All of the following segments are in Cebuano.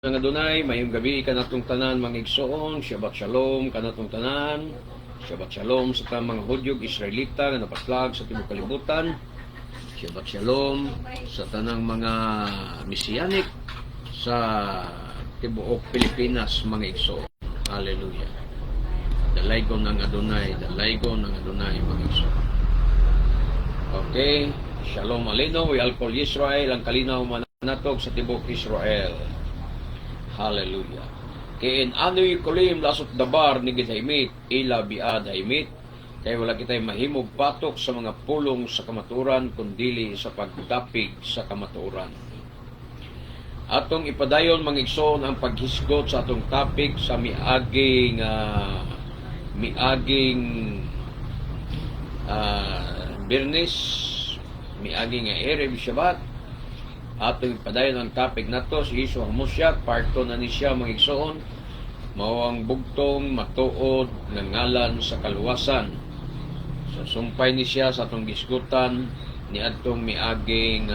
Nga Adonai, maayong gabi kanatong tanan, mga igsoon, Shabbat Shalom kanatong tanan. Shabbat Shalom sa tanang mga Hudyo, Israelita nga napaslag sa tibuok kalibutan. Shabbat Shalom sa tanang mga Messianic sa tibuok Pilipinas, mga igsoon. Hallelujah. Dalaygon ang Adonai, dalaygon ang Adonai, mga igsoon. Okay, Shalom Aleinu, ve'al kol Yisrael, ang kalinaw manatog sa tibuok Israel. Hallelujah. Ki ein anu yecholim la'asot davar neged ha'emet, ela be'ad ha'emet, kay wala kitay mahimog batok sa mga pulong sa kamatuoran kundili sa pagdapig sa kamatuoran. Atong ipadayon, mga igsoon, ang paghisgot sa atong topic sa miaging Birnes, miaging nga Erev Shabbat. Atong ipadayon ang topic nato si Yeshua Hamashiach, part 2 na ni siya, mga igsoon, mao ang bugtong matuod nga ngalan sa kaluwasan. So sumpay ni siya sa atong gisgutan ni adtong miaging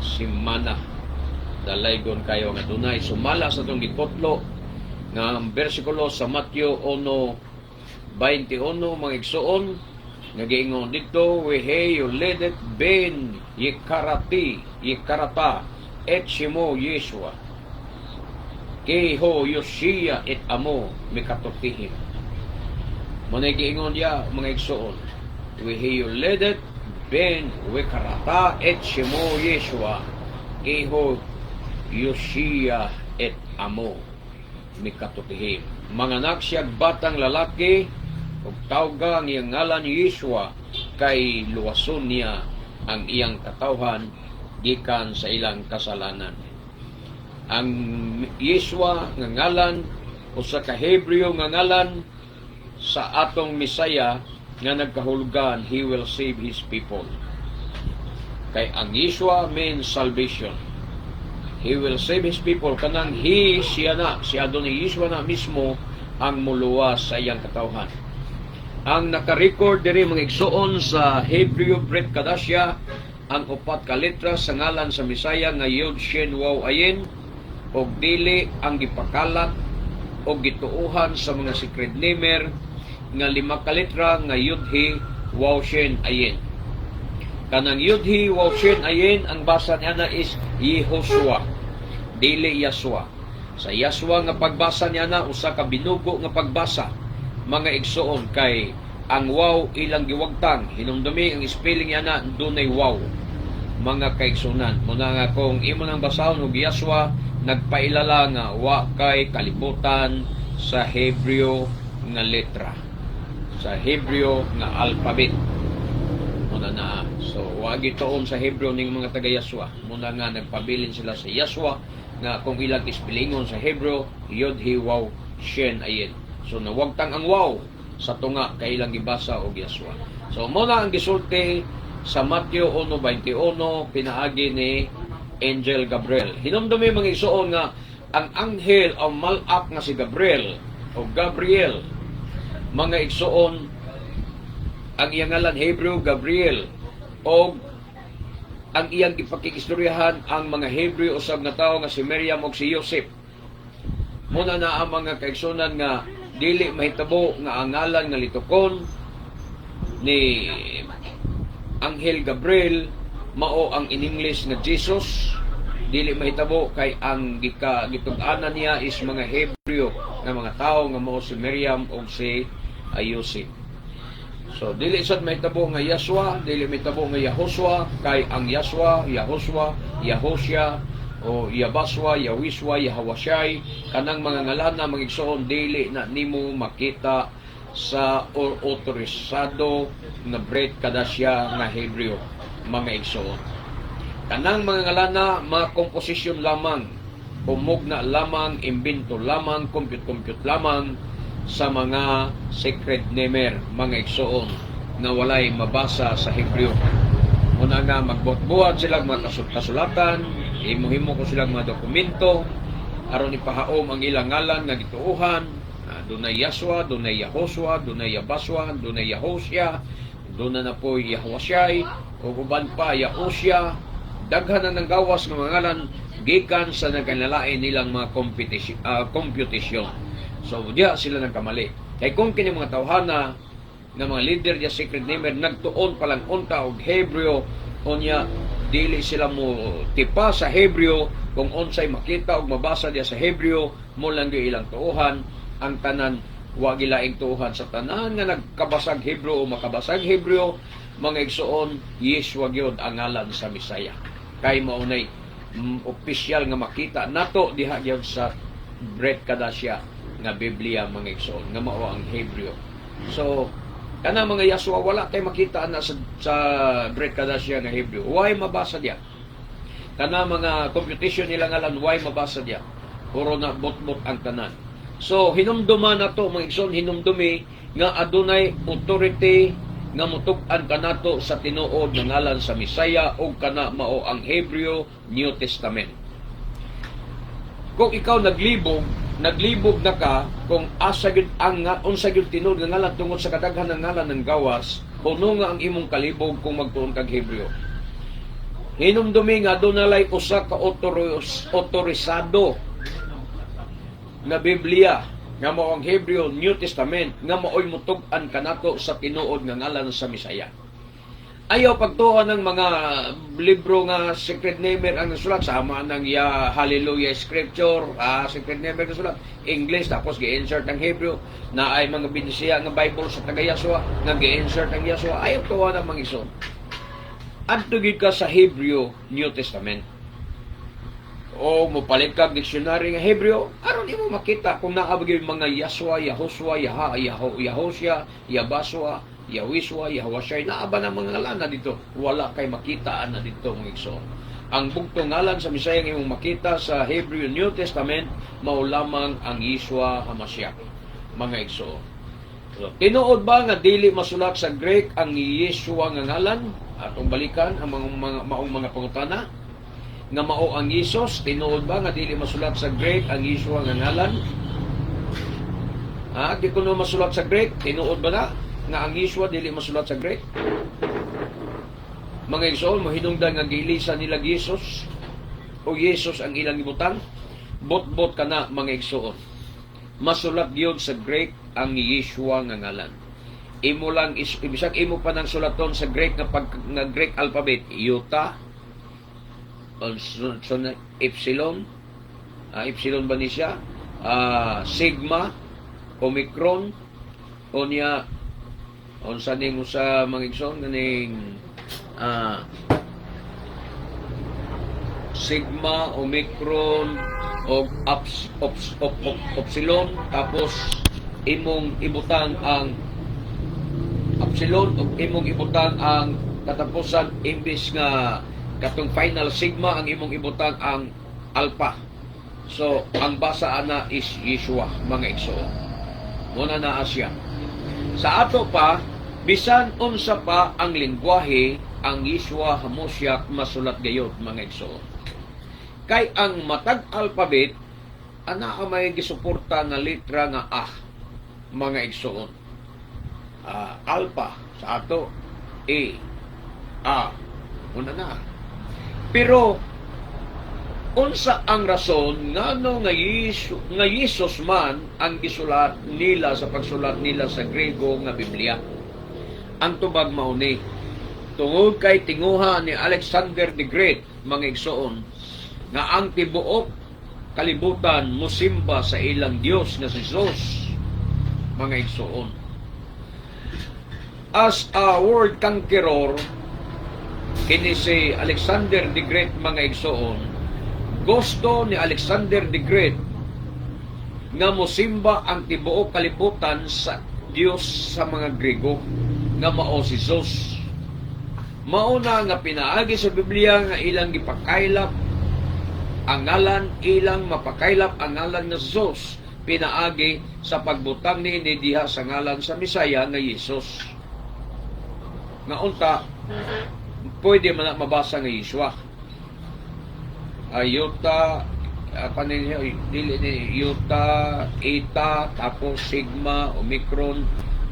simana. Dalaygon kayo nga Adonai. Sumala sa atong gikotlo nga ang bersikulo sa Matthew 1:21, mga igsoon, nga giingon dito, "Vehe yoledet ben yekarati yekarata et shemo Yeshua ki hu yoshia et amo mikatotihim." Mo na giingon diya, mga igsoon, "Vehe yoledet ben vekarata et shemo Yeshua ki hu yoshia et amo mikatotihim." Manganak siya batang lalaki ug tawga ang iyang ngalan Yeshua kay luwason niya ang iyang katawhan gikan sa ilang kasalanan. Ang Yeshua nga ngalan usa ka Hebreo nga ngalan sa atong Mesaya nga nagkahulugan "He will save His people." Kay ang Yeshua means salvation. He will save His people, kanang He, siya na, si Adonai Yeshua na mismo ang muluwas sa iyang katawhan. Ang naka-record diri, mga igsoon, sa Hebreo Brit Kadasya, ang upat ka letra sa ngalan sa Mesaya nga Yod Shin Waw Ayin og dili ang gipakalat o gituuhan sa mga secret namer nga lima ka letra nga Yod He Waw Shin Ayin. Kanang Yod He Waw Shin Ayin, ang basa niya na is Yehoshua, dili Yaswa. Sa Yaswa nga pagbasa niya na usa ka binugo nga pagbasa, mga igsoon, kay ang waw ilang giwagtang. Hinumdumi ang spelling niya na dunay waw, mga kaigsunan. Muna nga kung imo nang basahon og Yaswa, nagpailala nga wa kay kalibutan sa Hebreo nga letra, sa Hebreo nga alphabet. Muna na, so wa gituon sa Hebreo ning mga taga Yaswa. Muna nga nagpabilin sila sa Yaswa nga kung ilang ispellingon sa Hebreo, Yod He Waw Shin Ayin. So nawagtang ang waw sa tunga kay ilang gibasa og Yaswa. So mo na ang gisulti sa Matthew 1:21 pinaagi ni Angel Gabriel. Hinumdumi, mga igsoon, nga ang anghel o malak nga si Gabriel o Gabriel, mga igsoon, ang iyang ngalan Hebrew Gabriel o ang iyang gipakikistoryahan ang mga Hebreo usab nga tawo nga si Miriam ug si Joseph. Muna na ang mga kaigsunan nga dili mahitabo nga ang ngalan nga litukon ni Anghel Gabriel mao ang in English nga Jesus. Dili mahitabo kay ang gitug-anan niya is mga Hebreo nga mga tawo nga mao si Miriam ug si Joseph. So dili sad mahitabo nga Yahshua, dili mahitabo nga Yahushua, kay ang Yahshua, Yahushua, Yahusha o Yabaswa, Yawiswa, Yahawasyay, kanang mga ngalan na, mga igsoon, dili na nimo makita sa or otorisado nga Brit Kadasya nga Hebreo, mga igsoon. Kanang mga ngalana, mga komposisyon lamang, umugna lamang, imbento lamang, compute-compute lamang sa mga secret namer, mga igsoon, nga walay mabasa sa Hebreo. Una nga magbuhat-buhat sila mga kasulatan, himo-himo ko silang mga dokumento, aron ipahaom ang ilang ngalan nga gituohan. Dunay Yaswa, dunay Yahoswa, dunay Yabaswa, dunay Yahosya, dunay na po Yahuasyay, ug uban pa, Yahusya, daghan na ng gawas nga mga ngalan. Gikan sa nagkanalain nilang mga computation. So diya sila nagkamali. Kay kung kini mga tawhana nga mga leader diya, secret namer, nagtuon pa lang unta og Hebreo, unya dili sila mo tipa sa Hebreo, kung unsay makita og mabasa diya sa Hebreo mo lang gyud ilang tuohan. Ang tanan wa gilaing tuohan sa tanan nga nagkabasag Hebreo o makabasag Hebreo, mga igsoon. Yeshua gyud ang ngalan sa Mesaya kay maunay opisyal nga makita nato diha gyud sa Brit Kadasya nga Biblia, mga igsoon, nga mao ang Hebreo. So kana mga Yahshua, wala kay makita na sa Brit Kadasya nga Hebreo. Why mabasa diya? Kana mga computation nila ngalan, why mabasa diya? Puro na bot-bot ang tanan. So hinumduma nato, mga igsoon, hinumdumi nga adunay authority nga mutug-an kanato sa tinuod nga ngalan sa Mesaya ug kana mao ang Hebreo New Testament. Kung ikaw naglibog, naglibog na ka kung asa gyud ang nga unsa gyud tinuod nga ngalan tungod sa kadaghan ng ngalan ng gawas, puno nga ang imong kalibog kung magtuon kag Hebreo. Hinumdumi nga aduna lay usa ka otorisado nga Biblia nga mao ang Hebreo New Testament nga maoy mutug-an kanato sa tinuod nga ngalan sa Mesaya. Ayaw pagtuon ng mga libro nga secret namer ang nasulat, sama ng ya Hallelujah Scripture, secret namer nasulat English tapos gi-insert ang Hebreo, na ay mga binisiya nga Bible sa taga Yahshua nga gi-insert ang Yahshua. Ayaw tuwa ng mga igsoon. Adto gyud ka sa Hebreo New Testament o mopalit kag dictionary nga Hebreo aron imo makita kung naa ba gyud mga Yahshua, Yahushua, Yaha, Yaho, Yahosya, Yabaswa, Yawiswa, Yahwashay, naa ba ng mga ngalan na dito? Wala kay makita na dito, mga igsoon. Ang bugtong ngalan sa Mesaya nga imong makita sa Hebrew New Testament mao lamang ang Yeshua Hamashiach, mga igsoon. So, tinuod ba nga dili masulat sa Greek ang Yeshua nga ngalan? Atong balikan ang mga maong mga pangutana nga mao ang Jesus. Tinuod ba nga dili masulat sa Greek ang Yeshua nga ngalan? Ha, di kuno masulat sa Greek, tinuod ba na nga ang Yeshua dili masulat sa Greek? Mga igsoon, mohinungdan nga giilisa nila Jesus o Jesus ang ilang gibutang. Bot-bot ka na, mga igsoon. Masulat gyud sa Greek ang Yeshua nga ngalan. Imo lang is, ibisag imo pa nang sulaton sa Greek nga pag nga Greek alphabet, iota, so, epsilon, epsilon ba ni siya? Sigma, omicron, unya unsa ning usa, mga igsoon, kaning sigma, omicron og ups, ups, op, op, epsilon, tapos imong ibutang ang epsilon ug imong ibutang ang katapusan, imbis nga katong final sigma, ang imong ibutang ang alpha. So ang basa ana is Yeshua, mga igsoon. Muna naa siya. Sa ato pa, bisan unsa pa ang lingwahe, ang Yeshua Hamashiach masulat gayod, mga igsoon. Kay ang matag alphabet ana ang may gisuporta nga letra nga A, mga igsoon. Alpha sa ato A A una na. Pero unsa ang rason ngano nga Jesus man ang gisulat nila sa pagsulat nila sa Grego nga Biblia? Ang tubag mao ni tungod kay tinguha ni Alexander the Great, mga igsoon, nga ang tibuok kalibutan musimba sa ilang Dios nga si Zeus, mga igsoon. As a world conqueror, kini si Alexander the Great, mga igsoon, gusto ni Alexander the Great nga mosimba ang tibuok kalibutan sa Dios sa mga Grego nga mao si Zeus. Mao na nga pinaagi sa Biblia nga ilang gipakaylap ang ngalan, ilang mapakaylap ang ngalan nga Zeus pinaagi sa pagbutang niini diha sa ngalan sa Mesaya nga Jesus. Nga unta pwede man na mabasa nga Yeshua. Ayuta, kanin dili ni iota, eta, tapos sigma, omicron,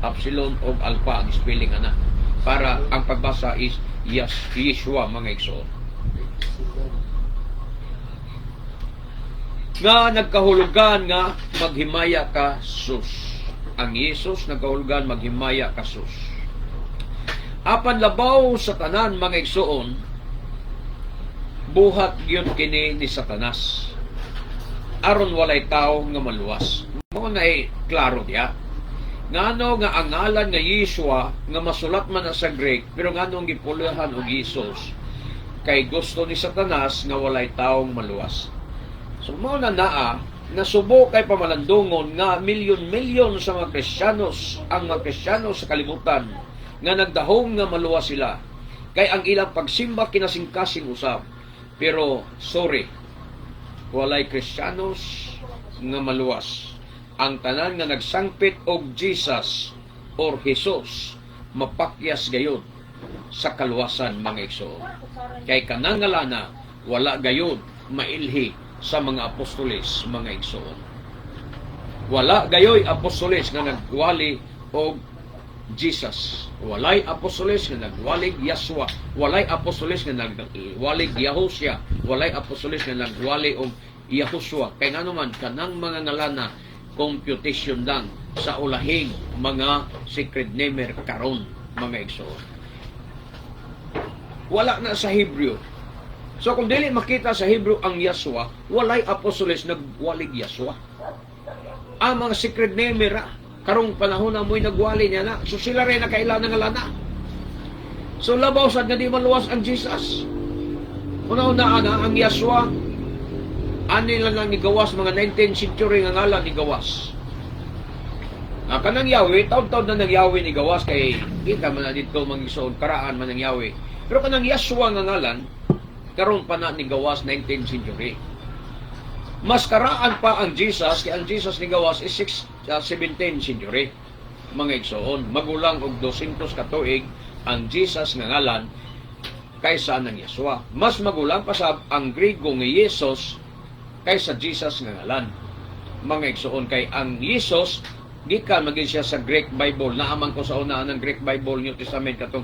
epsilon ug alpha ang spelling ana. Para ang pagbasa is Yeshua, mga igsoon. Epsilon. Nga nagkahulugan nga maghimaya ka sus. Ang Jesus nagkahulugan maghimaya ka sus. Apan labaw sa tanan, mga igsuon, buhat gyud kini ni Satanas aron walay tao nga maluwas. Mao na eh, klaro diya. Ngano nga ang ngalan nga Yeshua nga masulat man na sa Greek, pero ngano ang gipulahan og Jesus? Kay gusto ni Satanas nga walay taong maluwas. So mao na naa nasubo kay pamalandungon nga milyon-milyon sa mga Kristiyanos, ang mga Kristiyano sa kalibutan nga nagdahom nga maluwas sila. Kay ang ilang pagsimba kinasingkasing usab. Pero sorry, walay Kristiyanos nga maluwas. Ang tanan nga nagsangpit og Jesus or Jesus mapakyas gayud sa kaluwasan, mga igsoon. Kay kanang ngalana wala gayud mailhi sa mga apostoles, mga igsoon. Wala gayoy apostoles nga nagwali og Jesus. Walay apostoles nga nagwalig Yahshua. Walay apostoles nga nagwalig Yahushua. Walay apostoles nga nagwali og Yahushua. Kay ngano man kanang mga ngalana computation lang sa ulahing mga secret namer karon, mga igsoon. Wala na sa Hebreo. So kung dili makita sa Hebrew ang Yahshua, walay apostoles nagwalig Yahshua. Ang mga secret namer karong panahon na mo'y nagwali niya na. So sila rin nakaila ng ngalana. So labaw sad nga di maluwas ang Jesus. Una-una ana ang Yahshua, ani lang lang ni gawas mga 19th century nga ngalan ni gawas. Ah, kanang Yahweh, taon-taon na nang Yahweh ni gawas kay kita man na dito mga igsoon, karaan man ang Yahweh. Pero kanang Yahshua nga ngalan, karon pa na ni gawas 19th century. Mas karaan pa ang Jesus kay ang Jesus ni gawas is 6, 17th century. Mga igsoon, magulang og 200 ka tuig ang Jesus nga ngalan kaysa ang Yahshua. Mas magulang pa sab ang Griego nga Jesus kaysa Jesus nga ngalan. Mga igsoon, kay ang Jesus gikan magin siya sa Greek Bible. Naaman ko sa una ng Greek Bible, New Testament, katong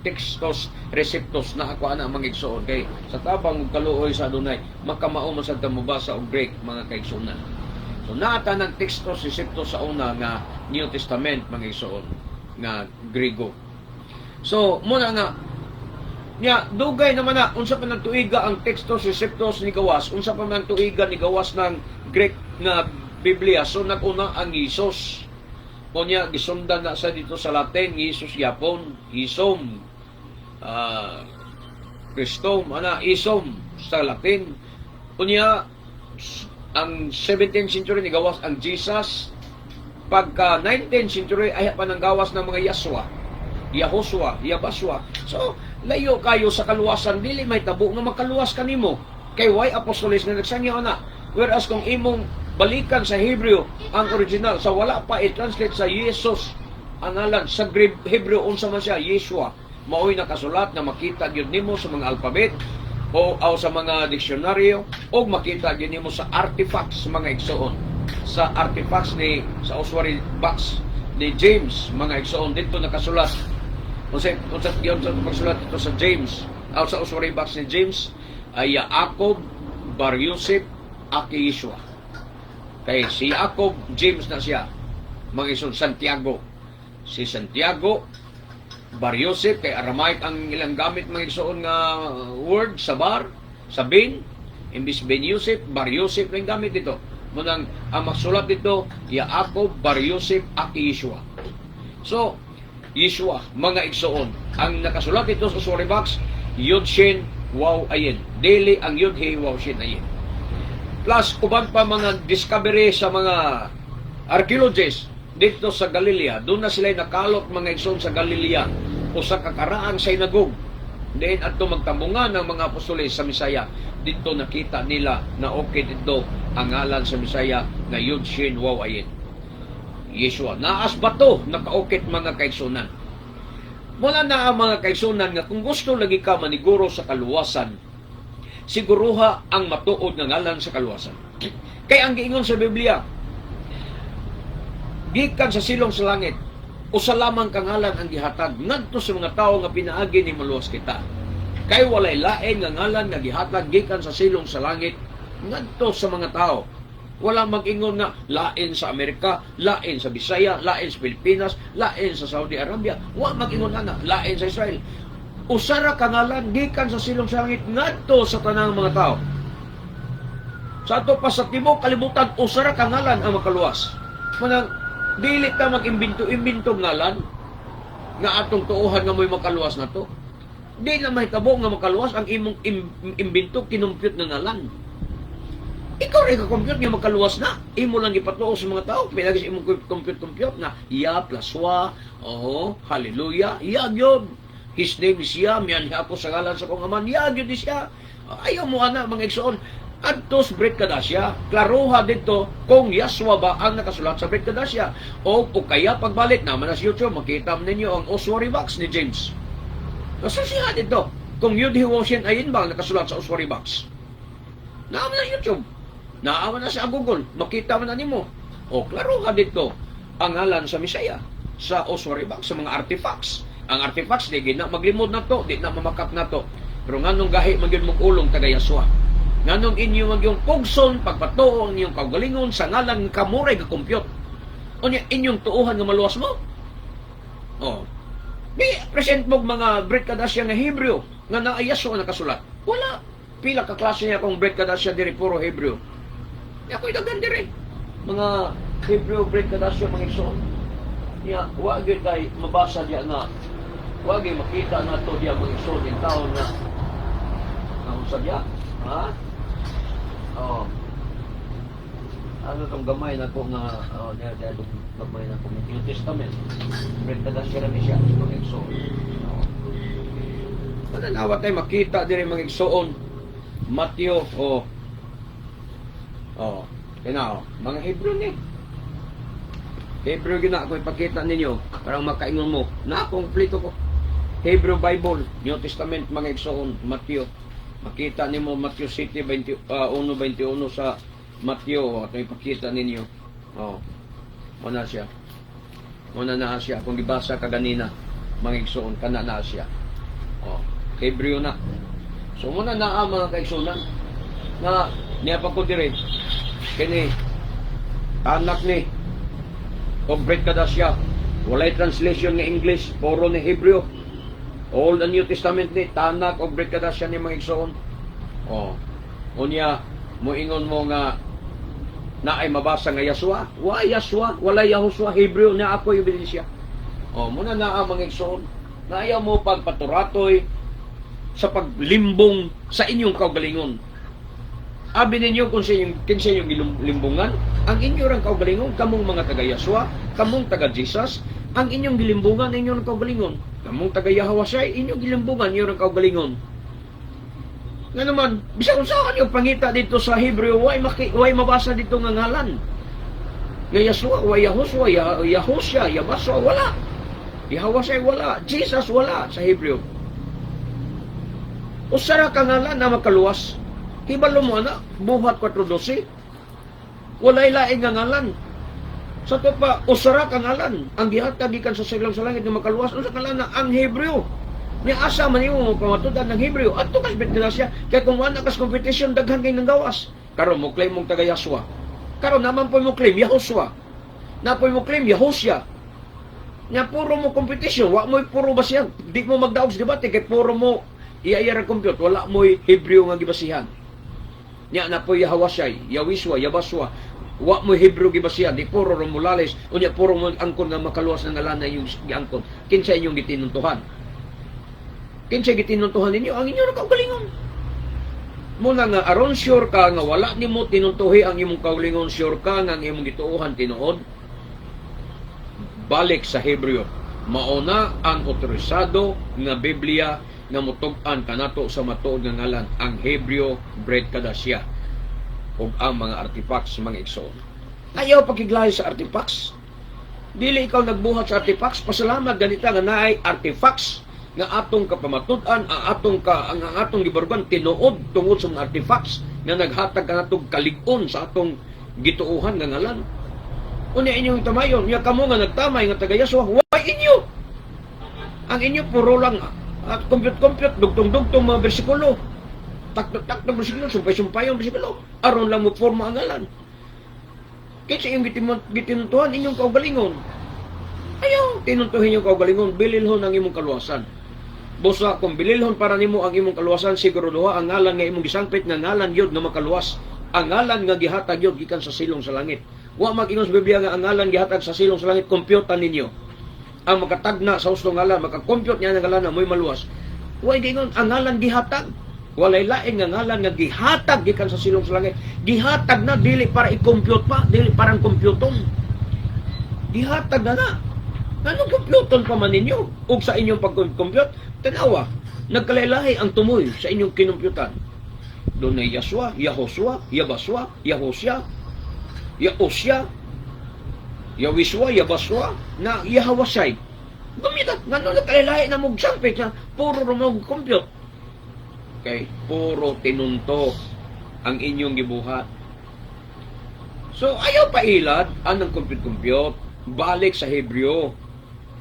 Textus Receptus na ako ana, mga igsoon, kay sa tabang ug kaluoy sa Adunay makamao man sad ta mobasa og Greek, mga kaigsuonan. So naata ng Textus Receptus sa una nga New Testament, mga igsoon, nga Griego. So muna nga nya dugay naman na, unsa pa nang tuiga ang Textus Receptus ni gawas, unsa pa man tuiga ni gawas ng Greek nga Biblia. So nag-una ang Jesus. Unya gisundan na sa dito sa Latin, Jesus yapon, Isom, Christum, ana, Isom sa Latin. Unya ang 17th century ni gawas ang Jesus. Pagka 19th century ay pa nang gawas ng mga Yahshua, Yahushua, Yabaswa. So, layo kayo sa kaluwasan, dili may tabo nga makaluwas kanimo. Kay way apostoles nga nagsangyaw na. Whereas kung imong balikan sa Hebreo ang original, sa wala pa i-translate sa Jesus, ang ngalan sa Hebreo unsa man siya, Yeshua. Mao'y nakasulat na makita gyud nimo sa mga alphabet o sa mga diksyonaryo o makita gyud nimo sa artifacts, mga igsoon. Sa artifacts ni sa ossuary box ni James, mga igsoon, dito nakasulat unsa gyud sa pagsulat ito sa James o sa ossuary box ni James ay Yaakov Bar Yosef Aki Yeshua. Kay si Jacob, James na siya. Mga igsoon, Santiago. Si Santiago Bar Yosef, kay Aramaic ang ilang gamit, mga igsoon, nga word sa bar, sa bin, imbis Ben Yosef, Bar Yosef lang gamit dito. Munang ang masulat dito, Yaakov Bar Yosef Aki Yeshua. So, Yeshua, mga igsoon. Ang nakasulat dito sa ossuary box, Yod Shin Waw Ayin. Dili ang Yod He Waw Shin Ayin. Plus, uban pa mga discovery sa mga archaeologists dito sa Galilea. Doon na sila nakalot, mga igsoon, sa Galilea. Usa ka karaang synagogue. Then adto magtambungan ng mga apostoles sa Misaya. Dito nakita nila na okay dito ang ngalan sa Misaya nga Yud Shin Waw Ayin. Yeshua. Naas bato nakaukit, mga kaigsunan. Mula na ang mga kaigsunan nga kung gusto lagi ka maniguro sa kaluwasan, siguruha ang matuod nga ngalan sa kaluwasan. Kay ang giingon sa Biblia, gikan sa silong sa langit, usa lamang ka ngalan ang gihatag ngadto sa mga tawo nga pinaagi ni maluwas kita. Kay walay lain nga ngalan nga gihatag gikan sa silong sa langit ngadto sa mga tao. Wala mag-ingon nga lain sa Amerika, lain sa Bisaya, lain sa Pilipinas, lain sa Saudi Arabia. Wa mag-ingon nga lain sa Israel. Usa ra ka ngalan gikan sa silong sa langit ngadto sa tanang mga tao. Sa ato pa sa tibuok kalibutan, usa ra ka ngalan ang makaluwas. Manang dili ta mag-imbento-imbento ngalan nga atong tuohan nga mo'y makaluwas nato. Di na mahitabo nga makaluwas ang imong imbento, kinumpyut nga ngalan. Ikaw rin ka-compute nga makaluwas na. Imo lang ipatuo sa mga tao. Pinagi sa imong compute-compute na Ya plus Wa, oh, hallelujah, Ya gyud. His name is Ya, mianhi ako sa ngalan sa kong aman, Ya gyud ni siya. Ayaw mo ana, mga igsoon. Adto sa Brit Kadasya, klaruha dito kung Yaswa ba ang nakasulat sa Brit Kadasya. O kaya pagbalik naman na sa YouTube, makita ninyo ang Ossuary Box ni James. Nasusihan dito kung Yud Hewoshin ayin ba ang nakasulat sa Ossuary Box. Naaman na sa YouTube. Naaman na sa Google. Makita man na nimo. O, klaro ka dito ang ngalan sa Misaya sa Ossuary Box, sa mga artifacts. Ang artifacts, di na maglimod na to, di na mamakak na to. Pero nganong gahi man gyud mong ulong taga Yaswa? Nganong inyo man yung pugson, pagpatuo ang inyong kaugalingon sa ngalan nga kamuray ga compute? Unya inyong tuuhan nga maluwas mo? Oh. Di present mo mga Brit Kadasya nga Hebreo nga naay Yaswa nga nakasulat. Wala. Pila ka klase niya kung Brit Kadasya diri, puro Hebreo. Di ako'y daghan diri. Mga Hebreo Brit Kadasya, mga igsoon. Nya, wa gyud kay mabasa diya nga wa gyud makita nato diya, mga igsoon, yung taon nga nga unsa diya? Ha? Oh. Ano tong gamay na ko nga, oh, diya diya tong gamay na ko New Testament. Brit Kadasya ra ni siya, mga igsoon. Oh. Mananawa tayo makita diri, mga igsoon. Matthew, oh. Oh, kina oh, mga Hebrew ni. Hebrew gina ako ipakita ninyo para makaingon mo na kompleto ko. Hebrew Bible, New Testament, mga igsoon, Matthew. Makita nimo Matthew City 20, 1:21 sa Matthew, oh, ato ipakita ninyo. Oh. Muna siya. Muna na siya kung gibasa kaganina, mga igsoon, kana na siya. Oh, Hebreo na. So muna naa, mga kaigsunan, nga niya pa ko diri kini anak ni og Brit Kadasya, walay translation nga English, puro ni Hebreo. Old and New Testament ni Tanak og Brit Kadasya ni, mga igsoon. Oh, unya moingon mo nga naay mabasa nga Yaswa, wa Yaswa, wala Yahuswa, Hebreo na ako ebidensya. Oh, muna naa, mga igsoon, na ayaw mo pagpaturatoy sa paglimbong sa inyong kaugalingon. Abi ninyo kung sa inyong, kinsa inyong limbungan, ang inyo rang kaugalingon, kamong mga taga Yaswa, kamong taga Jesus, ang inyong gilimbungan, inyong kaugalingon. Kamong taga Yahweh, inyong gilimbungan, inyong kaugalingon. Nga naman, bisan kung saan yung pangita dito sa Hebreo, way mabasa dito nga ngalan. Nga Yaswa, way Yahuswa, Yahusya, Yabaswa, wala. Yahweh, wala. Jesus, wala sa Hebreo. Usa ra ka ngalan na makaluwas. Hibalo mo ana, Buhat 4:12. Walay laing nga ngalan. Sa to pa, usa ra ka ngalan ang gihatag gikan sa silong sa langit nga makaluwas. Unsa ngalan na? Ang Hebreo. Ni asa man nimo pamatud-an ng Hebreo? Adto kas Bet siya. Kay kung wala kas competition, daghan kay nang gawas. Karon mo claim mong taga Yaswa. Karon naman po mo claim Yahuswa. Na po mo claim Yahusya. Nya puro mo competition, wa mo'y puro basihan. Di mo magdaog sa debate kay puro mo iyayar ang compute, wala mo'y Hebreo nga gibasihan. Nya na po Yahawasyay, Yawiswa, Yabaswa, wa mo Hebreo gibasihan, di puro Romulales, unya puro mo angkon nga makaluwas ng ngalan na inyong giangkon. Kinsa inyong gitinuntuhan? Kinsa gitinuntuhan ninyo? Ang inyong kaugalingon. Muna nga aron sure ka nga wala nimo tinuntuhi ang imong kaugalingon, sure ka nga ang imong gituohan tinuod, balik sa Hebreo. Mauna ang otorisado nga Biblia nga mutug-an kanato sa matuod nga ngalan, ang Hebreo Brit Kadasya ug ang mga artifacts, mga igsoon. Ayaw pakiglahi sa artifacts. Dili ikaw nagbuhat sa artifacts, pasalamat ganita nga naay artifacts nga atong kapamatud-an, ang atong gibarugan tinuod tungod sa mga artifacts nga naghatag kanatong kalig-on sa atong gituohan nga ngalan. Unya inyong tamayon, nya kamo nga nagtamay nga taga Yaswa, way inyo. Ang inyo puro lang at compute-compute, dugtong-dugtong mga bersikulo. Takto-takto bersikulo, sumpay-sumpayon bersikulo. Aron lang mo forma ang ngalan. Kinsa iyong gitinuntuhan inyong kaugalingon. Ayaw, tinuntuhin yung kaugalingon, bililhon ang imong kaluwasan. Busa, kung bililhon para nimo ang imong kaluwasan, siguro duha ang ngalan nga imong gisangpit nga ngalan yun nga makaluwas. Ang ngalan nga gihatag yun gikan sa silong sa langit. Wa mag-ingon sa Biblia nga ang ngalan gihatag sa silong sa langit, kompyuta ninyo. Ang makatagna sa hustong ngalan, makakompyut niya ng ngalan na mo'y maluwas. Wa giingon ang ngalan gihatag. Walay lain nga ngalan nga gihatag gikan sa silong sa langit. Gihatag na, dili para i-compute pa, dili parang kompyuton. Gihatag na na. Anong kompyuton pa man ninyo? Ug sa inyong pag-compute, tanawa, nagkalailahi ang tumoy sa inyong kinumpyutan. Doon ay Yaswa, Yahoswa, Yabaswa, Yahosya, Yaosya, Yawiswa, Yabaswa, na Yahawasay. Gamitat, ngano nagkalailahi na mong sangpit na puro mong compute. Okay, puro tinunto ang inyong gibuhat. So, ayaw pa ilad anang compute-compute. Balik sa Hebreo.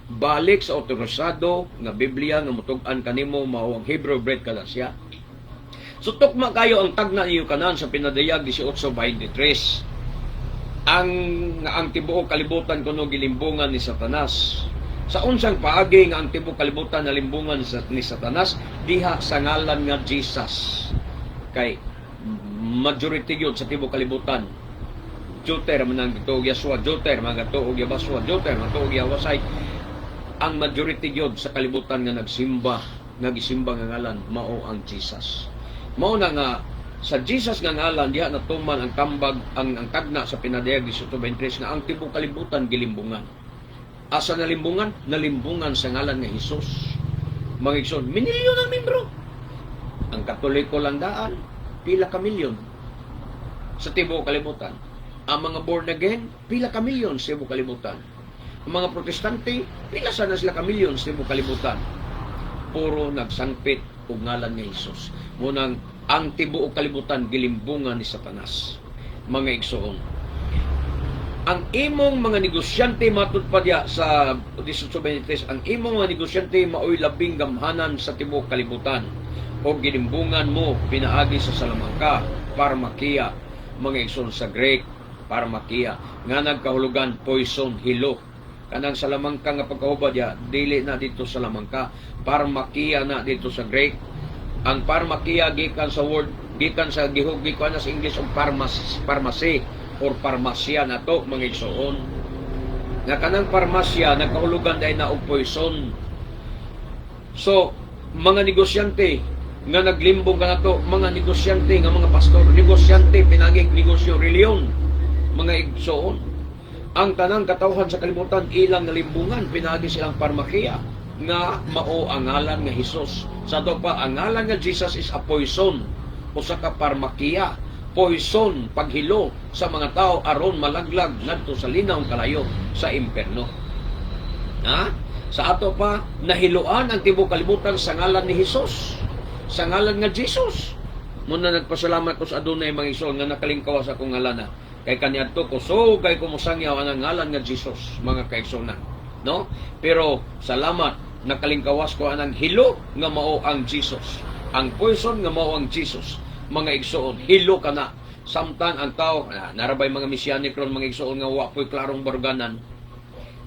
Balik sa otorisado nga Biblia nga mutug-an kanimo, mao ang Hebrew Brit Kadasya. So tukma kayo ang tagna niyo kanan sa Pinadayag 18:23. Ang tibuok kalibutan kuno gilimbungan ni Satanas. Sa unsang paagi nga ang tibuok kalibutan nalimbungan ni Satanas? Diha sa ngalan nga Jesus. Kay majority yun sa tibuok kalibutan. Juter man ang gatuog Yaswa, Juter man gatuog Yabaswa, Juter man gatuog Yawasay. Ang majority gyud sa kalibutan nga nagsimba, nga gisimba nga ngalan mao ang Jesus. Mao na nga sa Jesus nga ngalan diha natuman ang tambag, ang tagna sa Pinadayag 18:23 nga ang tibuok kalibutan gilimbungan. Asa nalimbungan? Nalimbungan sa ngalan nga Hesus. Mga igsoon, minilyon ang membro. Ang Katoliko lang daan, pila ka milyon sa tibuok kalibutan. Ang mga born again, pila ka milyon sa tibuok kalibutan. Ang mga Protestante, pila sana sila ka milyon sa tibuok kalibutan. Puro nagsangpit og ngalan ni Hesus. Munang ang tibuok kalibutan gilimbungan ni Satanas. Mga igsoon, ang imong mga negosyante, matud pa diya sa 18:23, ang imong mga negosyante maoy labing gamhanan sa tibuok kalibutan o gilimbungan mo pinaagi sa salamangka, parmakia, mga igsoon. Sa Greek, parmakia nga nagkahulugan poison, hilo. Kanang salamangka nga pagkahubad diya, dili na dito sa lamangka, parmakia na dito sa Greek. Ang parmakia gikan sa word, gikan sa gihug gikan na sa English og pharmacy or parmasya na to, mga igsoon, nga kanang parmasya nagkahulugan dahil na og poison. So mga negosyante nga naglimbong ka nato, mga negosyante nga mga pastor, negosyante pinagig negosyo reliyon, mga igsoon, ang tanang katawhan sa kalibutan ilang nalimbungan pinagi silang parmakia nga mao ang ngalan nga Hesus. Sa ato pa, ang ngalan nga Jesus is a poison, usa ka parmakia, poison, paghilo sa mga tao aron malaglag ngadto sa linawng kalayo, sa imperno. Ha? Sa ato pa, nahiluan ang tibuok kalibutan sa ngalan ni Hesus. Sa ngalan nga Jesus. Muna nagpasalamat ko sa Adunay, mga igsoon, nga nakalingkawas akong ngalana. Kay kaniadto kusog kay kumusangyaw ang ngalan nga Jesus, mga kaigsuonan. No? Pero salamat, nakalingkawas ko anang hilo nga mao ang Jesus. Ang poison nga mao ang Jesus. Mga igsoon, hilo ka na. Samtang ang tao, na, narabay mga mesianic ron, mga igsoon, nga wa po'y klarong baruganan.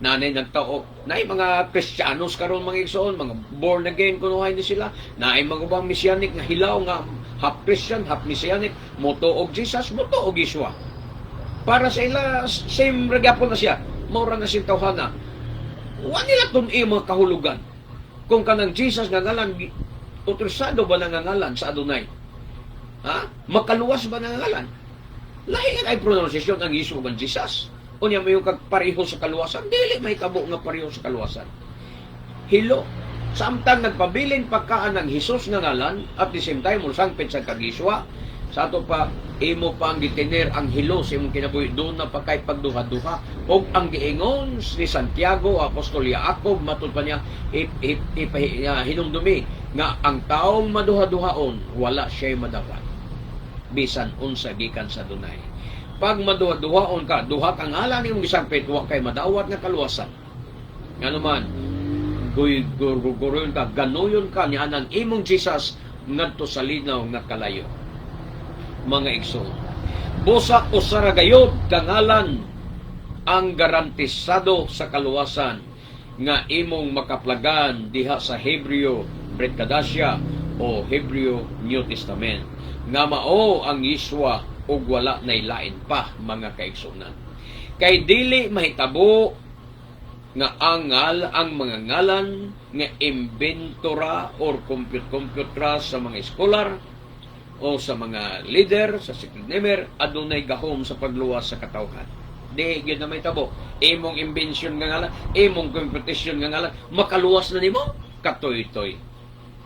Nanay nagtao, naay mga Kristiyanos karon, mga igsoon, mga born again kunuhay ni sila. Naay mga ubang mesianic nga hilaw nga half Christian, half mesianic, moto og Jesus, moto og Yeshua. Para sa ila same ra gyapon na siya. Mao ra na siyang tawhana. Wa nila tun-i mga kahulugan. Kung kanang Jesus nga ngalan, otorisado ba na nga ngalan sa Adonai? Ha? Makaluwas ba na nga ngalan? Lahi nga kay pronunciation ang Yeshua ug ang Jesus. Unya may kag pareho sa kaluwasan, dili may kabo nga pareho sa kaluwasan. Hilo. Samtang nagpabilin pagkaan ng Hesus nga ngalan, at the same time sangpit sa kag Yeshua, sa ato pa, imo pa ang gitiner ang hilo sa imong kinabuhi, doon na pa kay pagduha-duha. Og ang giingon ni Santiago, Apostol Jacob, matud pa niya hinumdumi nga ang taong maduha-duhaon, wala siya'y madawat bisan unsa gikan sa Dunay. Pag maduha-duhaon ka, duha kang ngalan imong gisangpit, wa kay madawat nga kaluwasan. Ngano man, guy guruyon ka, ganuyon ka niya ang imong Jesus. ngadto sa linaw nga kalayo. Mga igsoon, busa usa ra gayod ka ngalan ang garantisado sa kaluwasan nga imong makaplagan diha sa Hebreo Brit Kadasha o Hebreo New Testament nga mao ang Yeshua ug wala nay lain pa, mga kaigsuonan. Kay dili mahitabo nga ang mga ngalan nga imbentora or compute-compute ra sa mga scholar o sa mga leader sa Secret Namer adunay gahom sa pagluwas sa katawhan. Di gyud na mahitabo. Imong invention nga ngalan, imong computation nga ngalan, makaluwas na nimo katoy-toy.